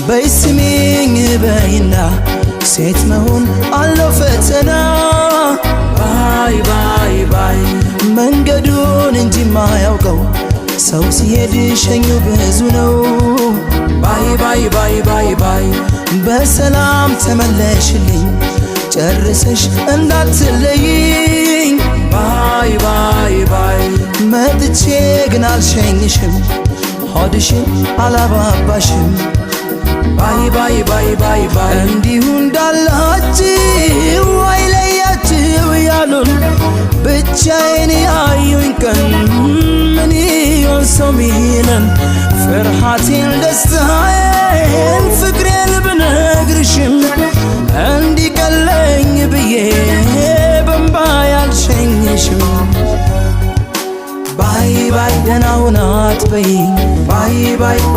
በይ ስሚኝ በይና ሴት መሆን አለው ፈተና። Bye bye bye መንገዱን እንጂ ማያውቀው ሰው ሲሄድ ሸኙ ብዙ ነው። Bye bye bye bye bye በሰላም ተመለሽልኝ ጨርሰሽ እንዳትለይኝ። Bye bye bye መጥቼ ግን አልሸኝሽም ሆድሽን አላባባሽም። Bye bye bye bye bye እንዲሁ እንዳላችሁ አይለያችሁ ያሉን ብቻዬን ያዩኝ ቀን ምን ይሆን ሰው ሚለን? ፍርሃቴን ደስታዬን ፍቅሬን ብነግርሽም እንዲቀለኝ ብዬ በእምባ ያልሸኝሽም። Bye bye ደህና ሁን አትበይኝ bye bye።